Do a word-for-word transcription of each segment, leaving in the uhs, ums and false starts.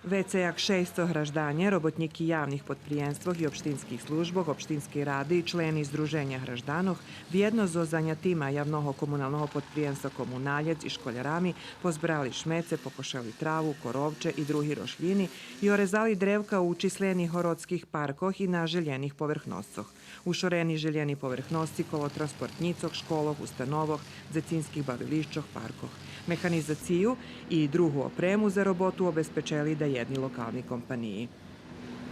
Вецей як шейсто гражданє, роботнїки явних подприємствох и општинских службох, општинскей ради и члени Здруженя гражданох, вєдно зоз занятима Явного комуналного подприємства Комуналєц и школярами позбрали шмеце, покошели траву, коровче и други рошлїни и орезали древка у числених городских паркох и на желєних поверхносцох. Ушорени желєни поверхносци коло транспортнїцох, школох, установох, дзецинских бавилищох, паркох. Механизацию и другу опрему за роботу обезпечели даєдни локални компаниї.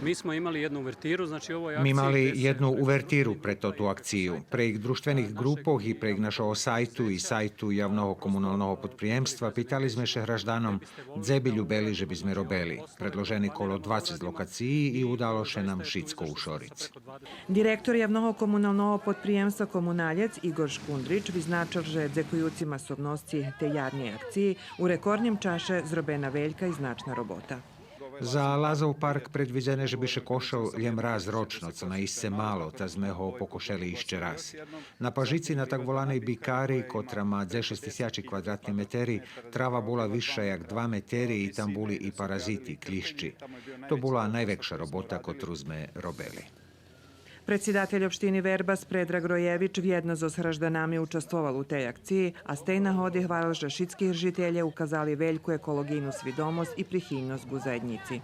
Mi smo imali jednu uvertiru, znači, ovo je Ми мали єдну увертиру пре тоту акцию. Прейґ дружтвених ґрупох и прейґ нашого сайту и сайту Явного комуналного подприємства питали зме ше гражданом дзе би любели же би зме робели. Предложени коло двацец локациї и удало ше нам шицко ушориц. Директор Явного комуналного подприємства Комуналєц Игор Шкундрич визначел же, дзекуюци масовносци тей ярнєй акциї, у рекордним чаше зробена велька и значна робота. За Лазов парк предвидзене же би ше кошел лєм раз рочно, цо наисце мало, та зме го покошели ище раз. На пажици на так воланей бикари, котра ма дзешец тисячи квадратни метери, трава була висша як два метери и там були и паразити, клїщи. То була найвекша робота котру зме робели. Предсидатель општини Вербас Предраг Роєвич вєдно зоз гражданами участвовал у тей акциї, а з тей нагоди гварел же шицки жителє указали вельку еколоґийну свидомосц и прихильносц ґу заєднїци.